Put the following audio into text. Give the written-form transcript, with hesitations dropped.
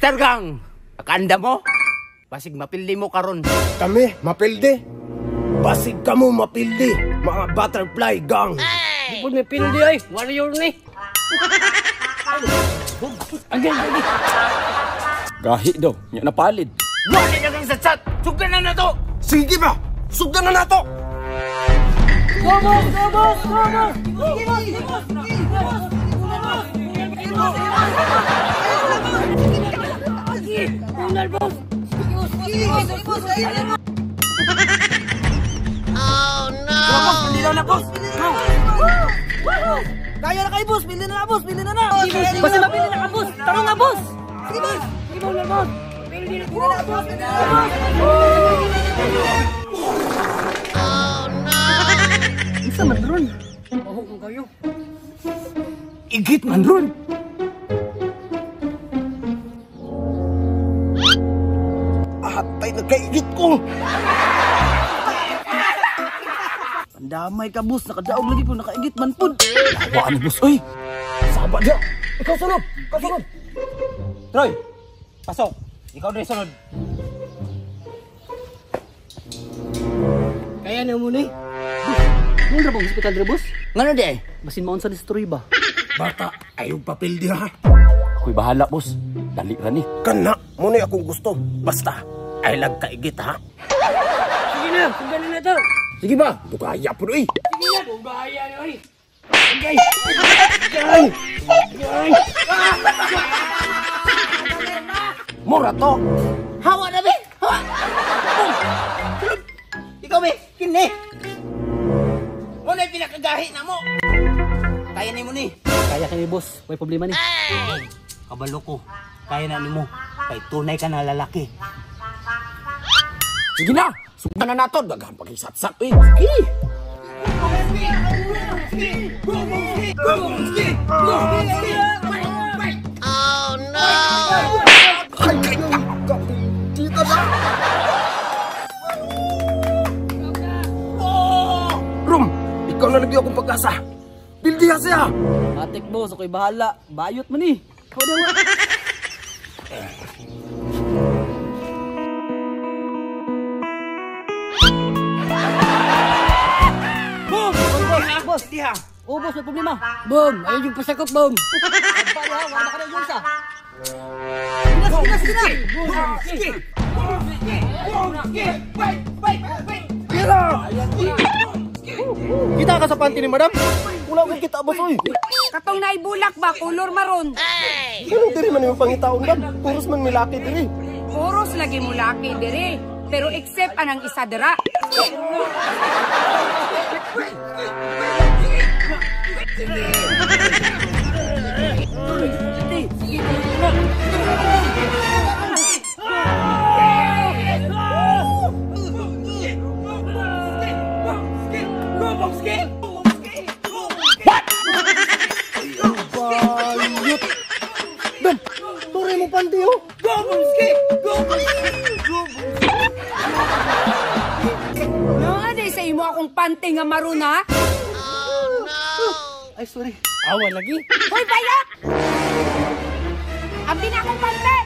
Star Gang, akanda mo? Basig mapildi mo karon. Kami, mapildi. Basig kamo mapildi, mga butterfly gang. Di po may pildi ay, warrior ni. Agay, agay. Gahi daw, nya napalid. Wala na kang satsat! Sugdan na na to! Sige ba, sugdan na nato. Go, boss! Go, boss! Go, boss! Sige, boss! Sige, boss! Sige, boss! Sige, boss! Sige, unal, boss! Sige, boss! Sige, boss! Sige, boss! Boss, pili na boss! Kaya na kayo, boss! Pili na na, boss! Pili na na! Basta mapili na ka, boss! Taro nga, boss! Sige, boss! Sige, boss! Boss! Pili na, boss! Pili na, boss! Isa man ron. Maho kung kayo. Igit man ron! Atay, nagkaigit ko. Pandamay ka, boss. Nakadaog lagi po. Nakaigit man po. Lawa ni boss, oy. Saba dia. Ikaw sunod, ikaw sunod. Troy, pasok. Ikaw din sunod. Kaya na mo ni. Boss, nung rabang hospital dre, boss? Ngano di? Basin maon sa destroy ba? Bata, ayaw papildi ha. Ako'y bahala, boss. Dali ra ni. Kana, muna akong gusto. Basta, ay lang kaigit ha. Sige na, sugdan na na to. Sige ba? Dugaya po oy. Sige na, dugaya na, oy. Agay. Agay. Agay. Mura to. Hawa na be! Hawa! Sulod! Ikaw be, kini! Muna yung pinakagahi na mo! Kaya ni mo ni. Kaya kami, boss. May problema ni. Kabalo ko. Kaya na nimo. Kay tunay ka na lalaki. Sige na. Sugdan na nato. Daghan pag-isatsat, oy. Sige. Ay, dito na. Rom, ikaw na lagi akong pag-asa. Pildi ha siya. Matik, boss. Ako'y bahala. Bayot man eh. Ikaw daw. Boom! Boss, boss, diha. Oh, boss, may problema. Boom! Ayun yung pasakop, boom! Paano ha? Wala ka na yung isa. Sige na, sige na, sige na! Kita ka sa panty ni madam? Wala ko kita, boss, oy. Katong naibulak ba, kulor maron. Ganun diri man yung pangitaon, dam. Puros man milaki diri. Puros lagi mo laki dire. Pero except anang isa dira. Bayot. Dam, turi mo panty, oh. Nga di sa imo akong panty nga maron ha? Ay, sorry. Awa lagi. Hoy, bayot! Ambi na akong panty!